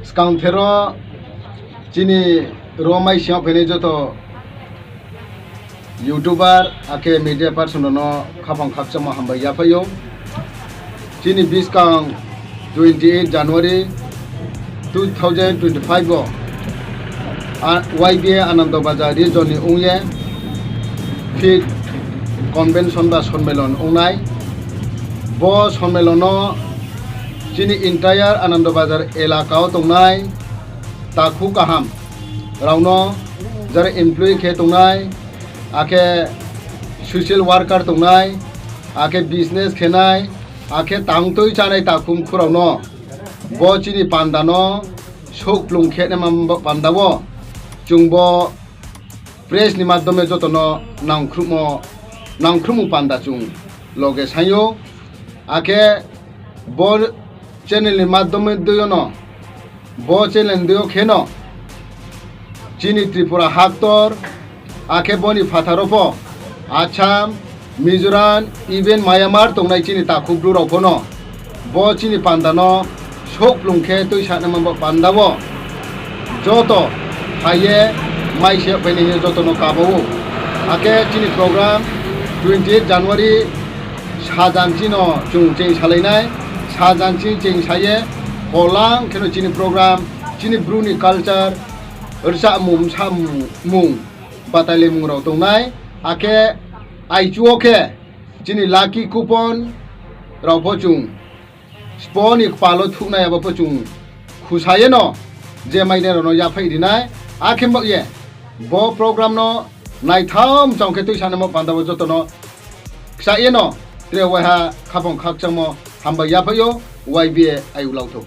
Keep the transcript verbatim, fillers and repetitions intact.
Skangther wo chini ro maising yag phainai joto YouTuber akhe media person rao no khaphang khakchangmo hambai yaphai ou. Chini buskang twenty eight January two thousand twenty five wo, a, Y B A Anando Bazar region ni ong ye fifth convention ba sonmilon ong nai. Bo sonmilon no chini entire Anando Bazar elaka wo tongnai takhu kaham rao no, jara employee khe tongnai, akhe social worker tongnai, akhe business khe nai, akhe tangtui chánai takhu mkhu rao no bo chini panda no souhkplung khe naima panda wo chung bo press ni madhyome joto no nangkhruhmo, nangkhruhmo panda chung loge saing ou. Akhe bo channel ni madhyome dei yo no, bo channel ni dei yo kheno chini Tripura haktor, akhe bo ni phathar wo pho Assam, Mizoram, even Myanmar tongnai chini takhu Bru rao pho no bo chini panda no souhkplung khe tuisa naima bo panda wo joto phai ye maising yag phainai hing ye joto no kaba ou. Akhe chini program twenty eight January sajan chini no chung cheng salai nai, sajan chini cheng sa ye, holang kheno chini program, chini Bru ni culture, rchahmung, bsamung, batailaimung rao tongnai, akhe aichu wo khe chini lucky coupon rao pho chung spo ni kpal wo thuhnai, abo pho chung khusa ye no je mainai rao no yaphai ri nai, akhe baoh ye bo program no naitham chang khe tuisa naimo panda wo joto no kchah ye no tre waiha khaphang khakchangmo hambai yaphai ou, Y B A ayuh lau thou.